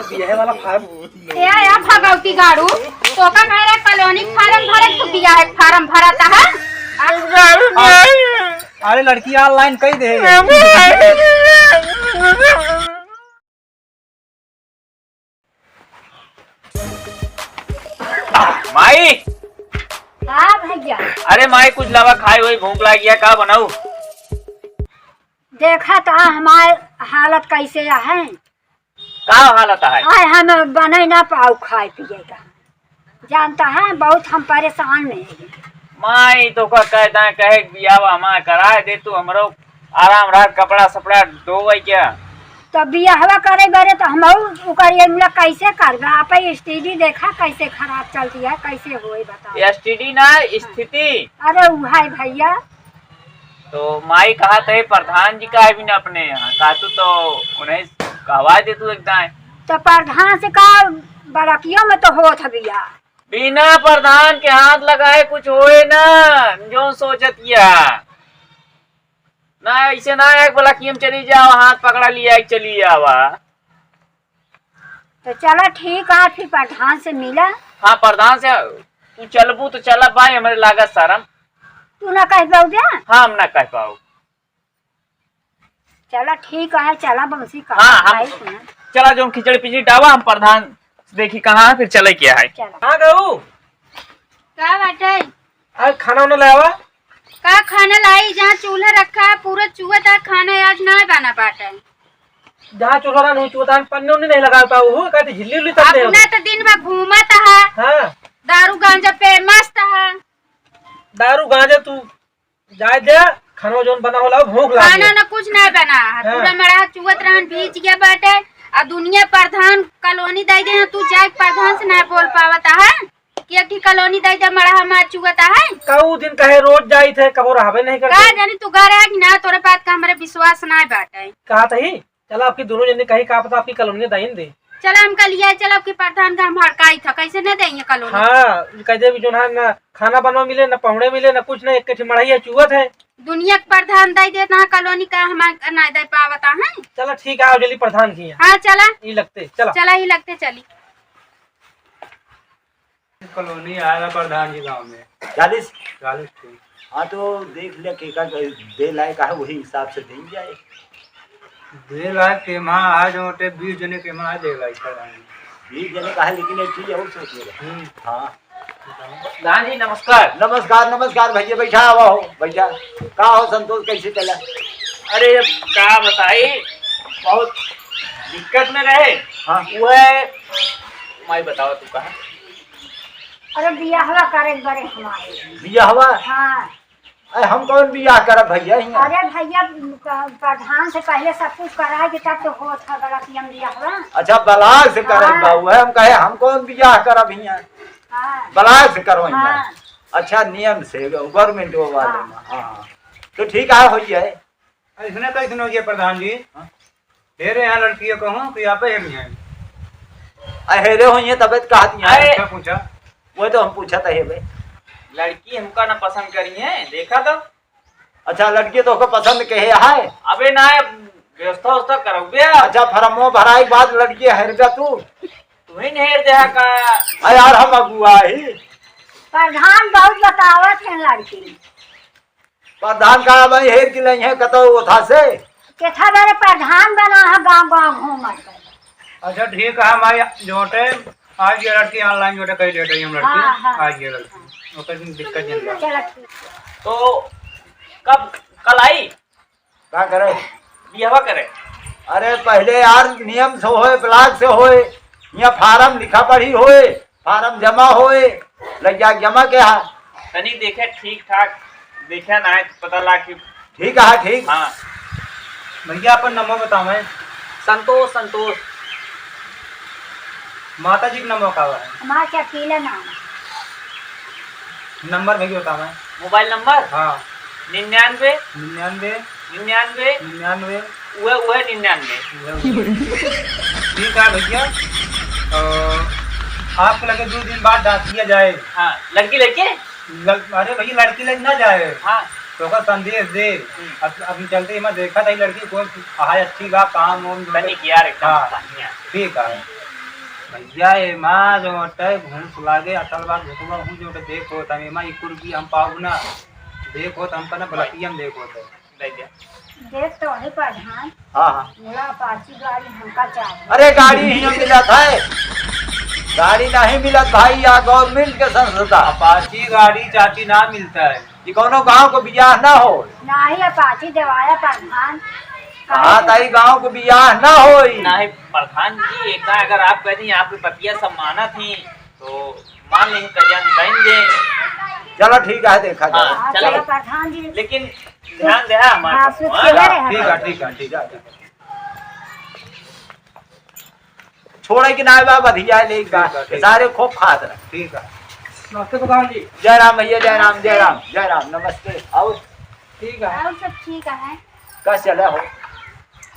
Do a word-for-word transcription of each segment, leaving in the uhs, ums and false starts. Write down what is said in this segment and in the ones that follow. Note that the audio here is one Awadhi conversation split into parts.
बियाहे वाला फार्म। ए, ए, भगौती गाड़ू, तोका कहे रे कॉलोनी फार्म भरे, तू बियाहे फार्म भरत है? अरे लड़की ऑनलाइन कई दे। माई। हाँ भैया। अरे माई, कुछ लावा खाए होई, भूख लाग गया, का बनाऊ? देखा तो हमार हालत कैसे है। का हालत है? आए हम बने ना पाऊ खाए पिए का, जानता है बहुत हम परेशान में हैं। माई तो का कहता है, कहे बियाह हमार कराए दे तू, हमरो आराम रह, कपड़ा सपड़ा धोवे क्या? तो बियाहवा करे बरे तो हम ओकर ये मुला कैसे करबे? आप स्थिति देखा कैसे खराब चलती है, कैसे होए बताओ। एसटीडी ना, स्थिति। अरे उहाई भैया। तो माई कहा थे प्रधान जी का है भी ना अपने यहाँ, का तू तो उन्हें कहवा दे तू एक दाएं। तो प्रधान से का बड़कियों में तो होत है बियाह। बिना प्रधान के हाथ लगाए कुछ होए ना, जो सोचत किया। ना, ऐसे ना है, बोला कि हम चली जाओ, हाथ पकड़ा लिया, चली आवा। तो चला ठीक है, फिर प्रधान से मिला। हाँ, प्रधान से तू चलबू तो चला भाई, हमरे लागत शरम। तू ना कह पाऊ बे? हाँ, हम ना कह पाऊ। चला ठीक है, चला बंसी का हाँ, हम खाई सुना। चला जो खिचड़ी पिचड़ी डावा, हम प्रधान से देखी कहाँ है, फिर चले क्या है। चला। हाँ गऊ। का बाटे? आज खाना वाना ले आवा। का खाना लाई? जहाँ चूल्हा रखा है, पूरा चुअत है, खाना आज ना बना बाटे। जहाँ चूल्हा रहा, नहीं चुअत है, पन्नी उन्नी नहीं लगा पाऊ हो, कहते झिल्ली उल्ली तक नहीं अपना होगी। तो दिन भर घूमत है, हाँ। दारू गांजा पे मस्त है। दारू गांजा तू जाए दे, खाना जौन बना होला, भूख लाग खाना गया। ना कुछ नहीं बना है, हाँ। पूरा मड़ा चुअत रहन, भीज गया बाटे। आ दुनिया प्रधान कॉलोनी दे दे, तू जाए प्रधान से ना बोल पावत है। कि एक ठी कॉलोनी दे दे, मड़हा मा चुअत है। का ऊ दिन कहे रोज जाइत है, कबो रहबे नहीं करते। का जानी तू घर है कि ना, तोरे बात का हमरे विश्वास ना बाटे। कहा तही, चला आपकी दोनों जने कही, का पता आपकी कॉलोनी दाइन दे। चला हमका लिया, चला आपकी प्रधान का हम हड़काई था, कैसे न देंगे कॉलोनी? हाँ, कह दे भी जो ना, ना खाना बनवा मिले, ना पहुड़े मिले, ना कुछ, ना एक ठी मड़हा चुअत है। दुनिया के प्रधान दे देत ना कॉलोनी का, हमार ना दे पावत है। चला ठीक है, आओ जल्दी प्रधान की है। हाँ, चला। ई लगते, चला। चला, ई लगते चली। कॉलोनी आया प्रधान जी गांव में। चालीस? चालीस ठीक। हाँ, तो देख ले, केका दे लायक है, वही हिसाब से दे जाए। दे लायक के माँ आ जो ते बीस जने के माँ दे लायक प्रधान जी। बीस जने का है, लेकिन एक चीज और सोच ले। हम्म। हाँ। प्रधान जी, नमस्कार। नमस्कार, नमस्कार भैया, बैठा आवा हो, बैठा। का हो संतोष, कैसे चला? अरे, अब का बताई, बहुत दिक्कत में रहे। हाँ। वो है, माई बताओ तू कहा? अरे बियाहवा करे बरे हमारे। बियाहवा? हाँ। अरे हम कौन बियाह करब भैया हियां? अरे भैया, प-, प्रधान से पहले सब कुछ कराए के तब तो होत है बड़ा कि हम बियाहवा। अच्छा, बलाक से करब हाँ। बाबू है, हम कहे हम कौन बियाह करब हियां? हाँ। बलाक से करो हियां। हाँ। अच्छा, नियम से, गवर्नमेंट वाले हाँ। में, हाँ। तो ठीक है, हो जाए। ऐसने कैसे हो गया प्रधान जी? हाँ? हेरे यहाँ लड़की कहूँ कि आप हेरी हैं? आ, हेरे होइहैं तबे तो कहत ही हैं। अरे! अच्छा पूछा। वो तो हम पूछत है भाई। लड़की हमका ना पसंद करी है, देखा तो। अच्छा, लड़की तो ओको पसंद कहे है? अबे ना, व्यवस्था व्यवस्था करौबे। अच्छा, फरमो भराई के बाद लड़की हेरबे तू? तू ही नहीं हेर दे का? अरे यार, हम अगुआ ही। प्रधान बहुत बतावत है लड़की। प्रधान का भाई हेर के नहीं है, कतो ओथा से। केथा बेरे प्रधान बना है, गांव गांव घूमत है। अच्छा, ठीक है, हमारे जोटे आज ये लड़की ऑनलाइन जोटे कही देते हैं हम लड़की। हाँ, हाँ। आज ये लड़की। ओकर दिन दिक्कत नहीं है। चलो, ठीक है। तो कब, कल आई? का करे? बियाहवा करे। अरे, पहले यार नियम से होए, ब्लॉक से होए, यहाँ फार्म लिखा पढ़ी होए, फार्म जमा होए, लग जा जमा के हा। तनी देखे ठीक ठाक, देखे ना है तो पता लाग कि ठीक है, ठीक। हाँ। भैया, अपन नंबर बतावे। संतोष, संतोष। माता जी का नंबर का है? हमारा क्या पीला नाम है? नंबर भैया बतावे। मोबाइल नंबर? हाँ। निन्यानवे। निन्यानवे। निन्यानवे। निन्यानवे। उहे, उहे निन्यानवे। ठीक है भैया, अ, आपको लगे दो दिन बाद डांटिया जाए। हाँ, लड़की लेके? लड़-, अरे भैया, लड़की लेके ना जाए। हाँ। तो ओकर संदेश दे। हम्म। अब, अब चलते ही मैं देखा था, ये लड़की कौन हाय अच्छी बा, काम वाम। तनिक यार, एकदम हाँ। बढ़िया। ठीक है। भैया, एमा जो होता है घूस लागे, असल बात घुसवा हूँ जो होता है, देखो, तब एमा एक रुपया हम पाउब ना, देखो, तब हमका ना बलतिया में देखो तो। दे दे। देख तो वही प्रधान, हाँ, हाँ। बोला अपाची गाड़ी हमका चाहिए। अरे, गाड़ी ही मिलत है, गाड़ी नहीं मिलत भाई, या government के संस्था। अपाची गाड़ी चाची ना मिलता है। ये कौनो गांव को बियाह ना हो। नाही अपाची देवाया प्रधान। हाँ, ताई गांव को बियाह ना होई। नाही प्रधान जी, एक अगर आप कह दी, आपकी पतिया सब मानत ही, तो मान लें, कल्याण बन जाए। चलो ठीक है, देखा जाए। हाँ, हाँ, चलो। चलो प्रधान जी। लेकिन ध्यान दे, हाँ, हमारे हाँ, पास। सुत हाँ? के रहे ठीक है, ठीक है, ठीक है, ठीक है। छोड़े के नाय बा, बढ़िया है, लेकिन ठीक है, ठीक है। सारे खूब खात रहे। ठीक है। नमस्ते प्रधान जी। जय राम भैया, जय राम, जय राम, जय राम, नमस्ते। और ठीक है। और सब ठीक है। का चला हो?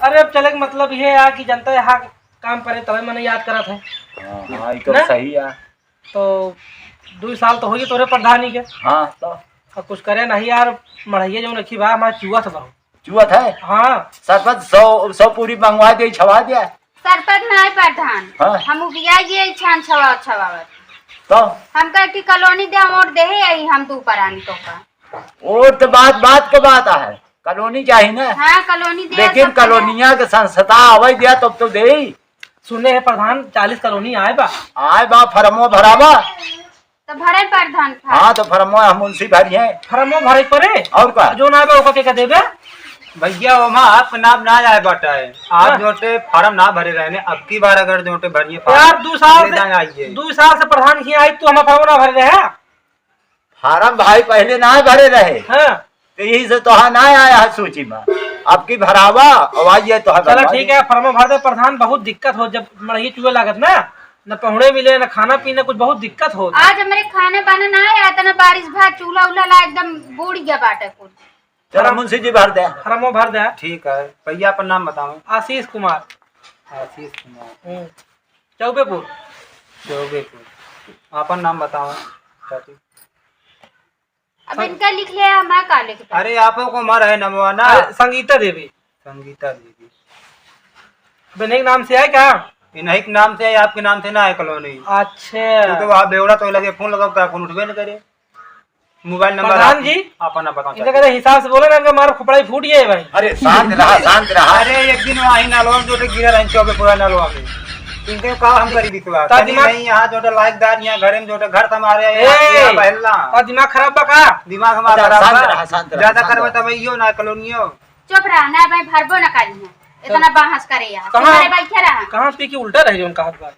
अरे, अब चले के मतलब ये है कि जनता यहाँ काम परे तबे मने याद करत है। हाँ, हाँ, ये तो ना? सही है। तो दुई साल तो होई तोरे प्रधानी के। हाँ, तो? और कुछ करे नहीं यार, मढ़ैया जौन रखी बा, हमार चुअत बा। चुअत है? हाँ। सरपंच, सौ, सौ पूरी मंगवा दे, छवा दे। सरपंच नहीं प्रधान, हाँ। हम उबिया ये छान छवा छवावत। तो? हम कहे कि कॉलोनी दे, हम वोट दे ही आई, हम दू परानी तो का। वोट तो बात, बात के बात है, कॉलोनी चाहिए ना। हाँ, कॉलोनी दे, लेकिन सब कॉलोनिया के संस्था आवे दिया तब तो दे। सुने है प्रधान, चालीस कॉलोनी आए बा। आए बा, फरमो भरावा। तो भरे प्रधान फा- हाँ, तो फरमो हम उनसे भरी हैं। फरमो भरे परे? और का? जो ना बा, ओका के का देबे? भैया, ओमा आपका नाम ना आए बाटा है। आप हाँ। जोटे फार्म ना भरे रहे ने, अब की बार अगर जोटे भरिए फार्म, यार, दू साल अगले से, दाएं आइए। दू साल से प्रधान की आई, तू हमारा फार्म ना भरे रहे? फार्म भाई पहले ना भरे रहे। हाँ। तो यही से तोहार ना आया है सूची में। अब की भरावा, और आइए तोहार चलो भरवा ठीक दे। है, फार्म भर दे प्रधान, बहुत दिक्कत हो जब मड़ही चुए लागत ना, न पहुड़े मिले, न खाना पीना, कुछ बहुत दिक्कत हो। आज हमरे खाना पाना ना आया, इतना बारिश भा, चूल्हा उल्हा ला एकदम बूड़ गया बाटे कुल। चलो फार्म मुंशी जी भर दे। फार्म भर दे। ठीक है, भैया अपन नाम बताओ। आशीष कुमार। आशीष कुमार। हम्म। चौबेपुर। चौबेपुर। आपन नाम बताओ, चाची। अब इनका लिख लिया, हमारा का लिख दे? अरे, आपो को हमारा है नमवा ना। अरे, संगीता देवी। संगीता देवी। अब इन्हीं के नाम से है क्या? इन्हीं के नाम से है, आपके नाम से ना है कॉलोनी। अच्छा। तो, तो वहाँ बेवड़ा तो लगे, फोन लगाओ, क्या फोन उठबे न करे। मोबाइल नंबर प्रधान आप जी, अपन ना बताओ, इनका चाचा। कहते हिसाब से बोले ना, इनका मार खोपड़ा ही फूट गया है भाई। अरे शांत रहा, शांत रहा। अरे एक दिन वहीं नलवा में जोटे गिरा रहे, चौबे पूरा नलवा में। इनके का हम करी विश्वास? ता तनी दिमाग नहीं, यहाँ जोटे लायकदार, यहाँ घरे में जोटे घर संभारे, ए, यहाँ, यहाँ बहलना। ता दिमाग खराब बा का? दिमाग हमारा अच्छा, खराब शांत बा। रहा, शांत रहा, ज्यादा शांत करबे रहा। तब यो ना कॉलोनियो। चुप रहा, ना भाई, भरबो ना करी है। इतना बहस करे यार। कहाँ? तुम्हारे बैठे रहा। कहाँ पी के उल्टा रहे जो उनका हाथ बा?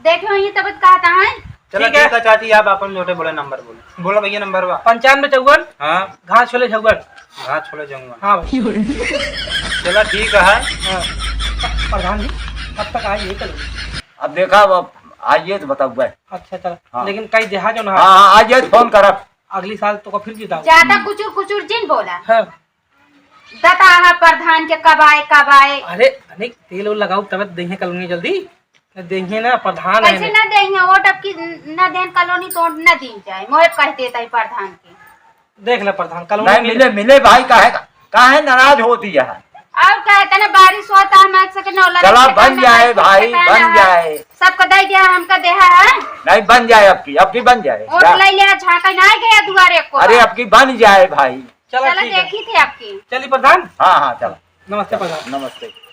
देखे वही तब कहता है। चलो ठीक है। ठीक है चाची, आप अपन जोटे बोले नंबर बोले। बोलो भैया नंबर बा। पंचानवे चौवन। हाँ। घास छोले चौवन। घास छोले चौवन। हाँ भाई। चलो ठीक है। हाँ। प्रधान जी, कब तक आए यही कल? अब देखा, अब आइए तो बताऊँ भाई। अच्छा चलो। हाँ। लेकिन कई देहा जो ना। हाँ, हाँ, आइए तो फोन करब। अगली साल तो का फिर जिताओ। ज्यादा कुचुर कुचुर जिन बोला। हाँ। दता है प्रधान के कब आए, कब आए। अरे, अनेक तेल उल लगाओ तब देंगे कल उन्हें जल्दी। देंगे ना प्रधान है कैसे ना। ना देंगे, वोट अब की ना देन कॉलोनी तो ना दी जाए। मोहे कह देता है प्रधान के। देख ले प्रधान, कॉलोनी नहीं मिले। मिले, मिले भाई, काहे, काहे नाराज होती है? और कहे तना बारिश होता है, मैं सके नौला चला, नहीं बन जाए भाई, बन जाए। सबको दे दिया, हमका देहा है। नहीं, बन जाए, अब की, अब की बन जाए। वोट जा। ले लिया, झांका ना गया दुआरे को। अरे, अब की बन जाए भाई। चलो, चलो, ठीक है। देखी थे आपकी। चलिए प्रधान। हाँ, हाँ, चलो। नमस्ते प्रधान। नमस्ते।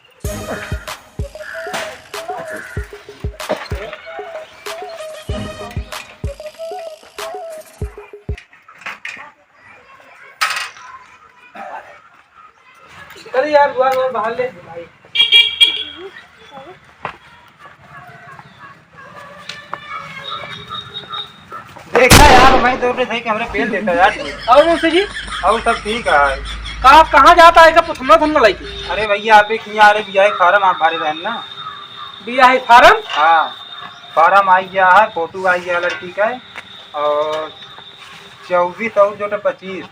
चलिए यार, दुआर वुआर बहार ले। देखा यार, मैं तो अपने सही कैमरे पेल देता यार तू। और मुंशी जी? और सब ठीक है। का, कहाँ जाता है, का पुथना थन्ना लाइके? अरे भैया, आप एक यहाँ, अरे बियाह फार्म आप भरे रहन ना। बियाह फार्म? हाँ, फार्म आई गया है, फोटो आई गया लड़की का, और चौबीस और जो तो पच्चीस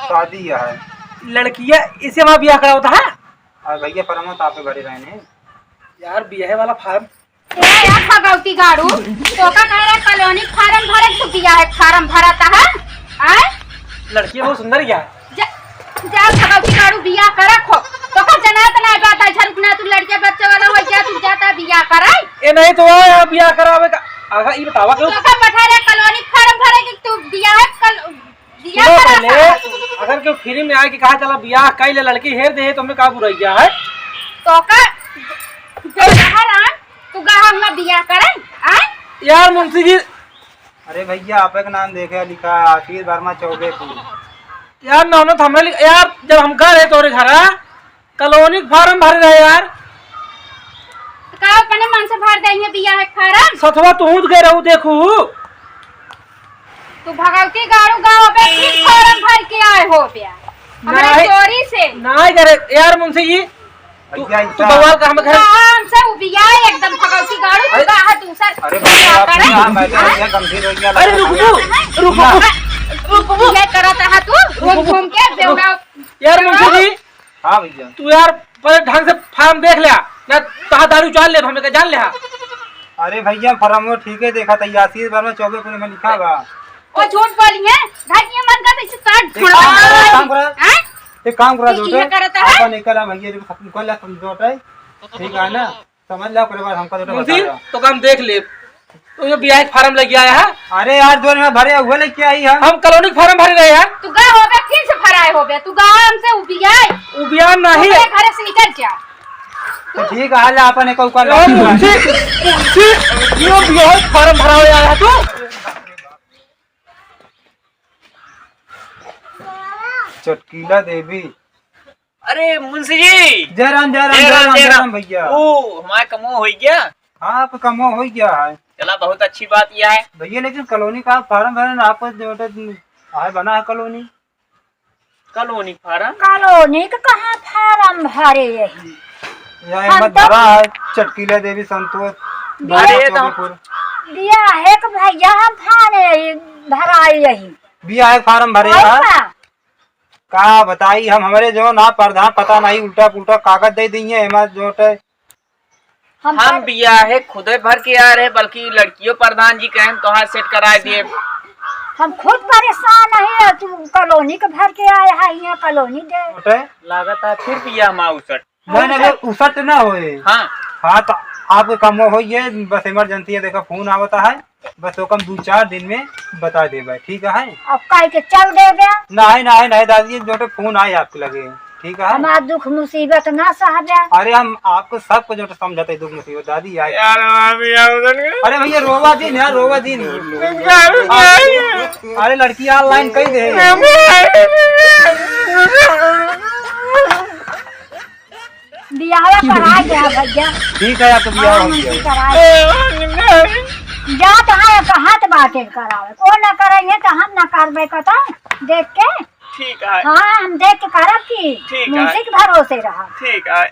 शादी है। लड़किया इसे वहाँ बियाह करा होता है? और भैया, फार्म तो आप भरे रहने। यार, बियाह वाला फार्म। ए, यार, भगौती गाड़ू, तो का कह रहा है, कॉलोनी फार्म भरे, तू बियाह फार्म भरता है? आय? लड़की बहुत सुंदर क्या? जा, जा, भगौती गाड़ू, बियाह करा खो, तो का ना, तो ना बात है, रुकना, तू लड़के बच्चे वाला हो गया, तू जाता बियाह कराई। ए, नहीं तो आया बियाह करावे का। अगर ई बतावा कि तोका पठा रहे कॉलोनी फार्म भरे कि तू बियाह कल-, बियाह सुनो करा पहले, सकत तू। अगर केहू फ्री में आए कि कहा चला बियाह कई ले लड़की हेर दे, तो हमें का बुराई क्या है? तोका जो बाहर आ, तू गा हमरा बियाह करे, आए? यार मुंशी जी। अरे भैया, आप एक नाम देखे लिखा है, आशीष वर्मा चौबेपुर। यार, नौनत हमरे लि-, यार, जब हम गए रहे तोरे घरा, कॉलोनी के फार्म भरे रहे यार। तो का अपने मन से भर देंगे बियाह के फार्म? सथवा तू गए रहू, देखू। तू भगवती गाड़ू गाँव पे फिर फार्म भर के आए हो बे। हमारे नहीं, चोरी से। नहीं करे यार मुंशी जी। तू, भैया, तू ऐसा बवाल का हम घर। हमसे उबिया एकदम भगवती गाड़ू, तू अरे, कहा दूसर अरे भैया, आप करे? यहाँ बैठे रहिए, गंभीर हो गया, अरे रुक, रुक, रुक, रुक, रुक। ये करत रहा तू, घूम घूम के बेवड़ा। यार मुंशी जी, हाँ भैया। तू यार पहले ढंग से फार्म देख ले, ना तहा दारू जान ले, हमें का जान ले हा। अरे भैया, फार्म वो ठीक है, देखा था, आशीष वर्मा चौबेपुर में लिखा बा। वो झूठ बोली है, घर के मन का तो इसे काट एक छोड़ा। काम करा, एक काम करा, हैं? एक काम करा, ये जोटे, ये करता है? अपन निकल आ भैया, जो खत्म कर ले, समझौता है, ठीक है ना? समझ ला, ओकरे बाद हमका जोटे मुंशी, बता दो। तो काम देख ले। तू जो बियाह के फार्म लेके आया है? अरे यार, जो मैं भरे हुए लेके आई है। हम कॉलोनी के फार्म भरे रहे हैं। तू गा होबे, फिर से भराए होबे। तू गा हमसे उबियाए। उबिया नहीं। अपने घरे से निकल जा। तो ठीक है, हाल अपन एक ऊपर ए, मुंशी, मुंशी, ये बियाह के फार्म भरावे आया है तू? चटकीला देवी। अरे मुंशी जी। जय राम, जय राम, जय जय राम, राम, जय जय राम। राम भैया। ओ, हमारा कमो हो गया। हाँ, आप कमो हो गया है। चला, बहुत अच्छी बात यह है। भैया, लेकिन कॉलोनी का फार्म भरे ना, आपको जो है, बना है कॉलोनी। कॉलोनी फार्म? कॉलोनी के कहाँ फार्म भरे यही? यह हम हिम्मत तो भरा है, चटकीला देवी संतोष, अरे, तो चौबेपुर। बियाहे के भैया हम फार्म यही भराई यही। बियाहे फार्म भरे और है। का? का बताई हम, हमरे जो ना प्रधान पता नहीं उल्टा पुल्टा कागज दे दिए, एमा जो टे हम हम पर बियाहे खुदे भर के आ रहे, बल्कि लड़कियों प्रधान जी कहे हम तोहार सेट कराए दिए। हम खुद परेशान है, तू कॉलोनी के भर के आए है, यहाँ कॉलोनी दे। उठे? लागत है फिर बियाह मा उसट। नहीं, नहीं, उसट ना होए। हाँ। हाँ, तो आपके कमो होइए, बस इमरजेंसी है, देखो फोन आवता है। बस ओकम दू चार दिन में बता देबे, ठीक है? अब काहे के चल देबे? नहीं, नहीं, नहीं दादी, जो तो फोन आए आपके लगे, ठीक है? हमार दुख मुसीबत ना सहबे। अरे हम आपको सबको जो तो समझाते दुख मुसीबत दादी आए। यार, हमार बियाह उधर गए। अरे भैया रोवा दिन यार, रोवा दिन। अरे लड़की ऑनलाइन कही दे। बियाहवा करा दे भैया। ठीक है, आप तो बियाह हाँ, हो गया। करा दे। जा तो है, कहत बाटे करावे। को ना करेंगे तो हम ना करबे कतौ, देख के। ठीक है। हाँ, हम देख के करब की। ठीक है। मुंशी के भरोसे रहा। ठीक है।